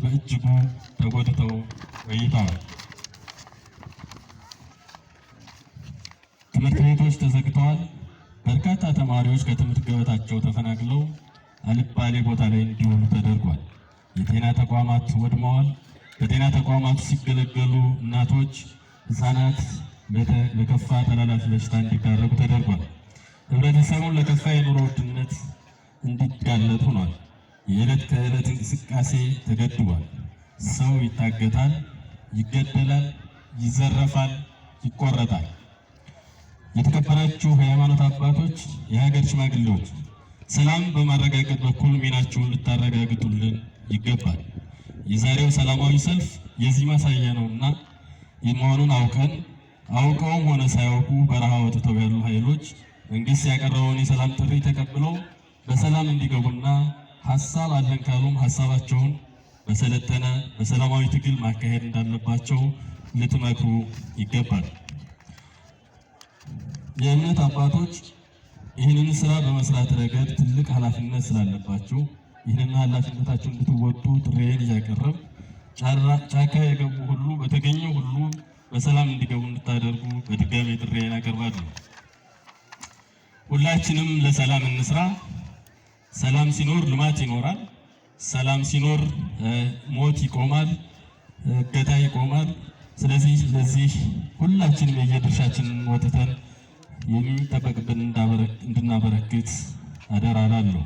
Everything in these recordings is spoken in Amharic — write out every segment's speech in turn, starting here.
በእጅጉ ተጎድተው ቆይተዋል። ትምህርት ቤቶች ተዘግተዋል። በርካታ ተማሪዎች ከትምህርት ገበታቸው ተፈናቅለው አልባሌ ቦታ ላይ እንዲውሉ ተደርጓል። የጤና ተቋማት ወድመዋል። በጤና ተቋማት ሲገለገሉ እናቶች፣ ህፃናት ለከፋ ተላላፊ በሽታ እንዲዳረጉ ተደርጓል። ህብረተሰቡን ለከፋ የኑሮ ውድነት እንዲጋለጥ ሆኗል። የዕለት ከዕለት እንቅስቃሴ ተገድቧል። ሰው ይታገታል፣ ይገደላል፣ ይዘረፋል፣ ይቆረጣል። የተከበራችሁ የሃይማኖት አባቶች፣ የሀገር ሽማግሌዎች ሰላም በማረጋገጥ በኩል ሚናችሁን ልታረጋግጡልን ይገባል። የዛሬው ሰላማዊ ሰልፍ የዚህ ማሳያ ነውና መሆኑን አውቀን አውቀውም ሆነ ሳያውቁ በረሃ ወጥተው ያሉ ኃይሎች መንግስት ያቀረበውን የሰላም ጥሪ ተቀብለው በሰላም እንዲገቡና ሀሳብ አለን ካሉም ሀሳባቸውን በሰለጠነ በሰላማዊ ትግል ማካሄድ እንዳለባቸው ልትመክሩ ይገባል። የእምነት አባቶች ይህንን ስራ በመስራት ረገድ ትልቅ ኃላፊነት ስላለባችሁ ይህንን ኃላፊነታችሁን እንድትወጡ ጥሪዬን እያቀረብ ጫካ የገቡ ሁሉ በተገኘው ሁሉ በሰላም እንዲገቡ እንድታደርጉ በድጋሚ ጥሪዬን አቀርባለሁ። ሁላችንም ለሰላም እንስራ። ሰላም ሲኖር ልማት ይኖራል። ሰላም ሲኖር ሞት ይቆማል፣ እገታ ይቆማል። ስለዚህ ለዚህ ሁላችንም የየድርሻችንን ወጥተን የሚጠበቅብን እንድናበረክት አደራ እላለሁ።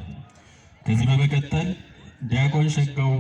ከዚህ በመቀጠል ዲያቆን ሸጋው